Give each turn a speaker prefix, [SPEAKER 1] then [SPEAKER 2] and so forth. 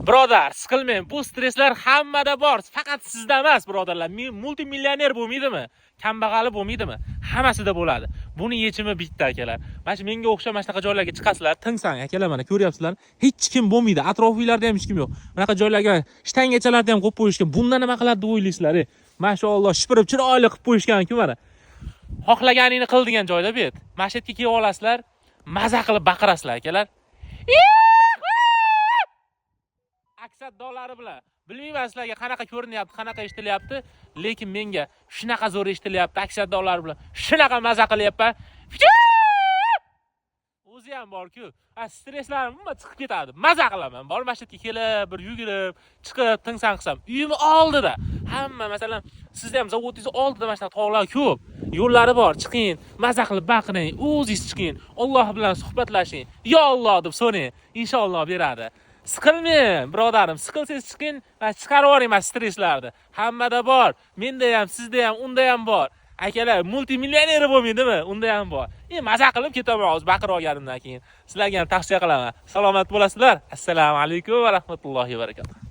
[SPEAKER 1] Birodar, siqilmang. Bu stresslar hammada bor, faqat sizda emas, birodarlar. Multimillioner bo'lmaydimi, kambag'ali bo'lmaydimi, hammasida bo'ladi. Buni yechimi bitta, akalar. Mana shu menga o'xshab mana shunaqa joylarga chiqasizlar, tinsan, akalar. Mana ko'ryapsizlar, hech kim bo'lmaydi, atrofinglarda ham hech kim yo'q. Bunaqa joylarga shtangachalarni ham qo'yib qo'yishgan. Bundan nima qiladi deb o'ylaysizlar, e? Mashalloh, shipirib chiroyli qilib qo'yishgan-ku. Mana, xohlaganingni qil degan joyda bu yer. Mana shu yerga kelib olasizlar, maza qilib baqirasizlar, akalar, aksadolari bilan. Bilmayman, sizlarga qanaqa ko'rinyapti, qanaqa eshitilyapti, lekin menga shunaqa zo'r eshitilyapti. Aksadolari bilan shunaqa maza qilyapman, o'zi ham borku, a, stresslarim umuman chiqib ketadi. Maza qilaman. Bor, mana shu yerga kelib, bir yugurib chiqib, tinsan qilsam, uyimni oldida hamma. Masalan, sizni ham zavodingizni oldida mana shunaqa tog'lar ko'p, yo'llari bor. Chiqing, maza qilib baqiring, o'zingiz chiqing, Olloh bilan suhbatlashing, "Yo Olloh" deb so'rang, inshaalloh beradi. Siqilmang, birodarim. Siqilsangiz, chiqing va chiqarib yuboring mana stresslarni. Hammada bor, menda ham, sizda ham, unda ham bor, akalar. Multimillioneri bo'lmaydimi, unda ham bor. E, maza qilib ketaman hozir baqirib olganimdan keyin. Sizlarga ham tavsiya qilaman. Salomat bo'lasizlar. Assalomu alaykum va rahmatullohi va barakatuh.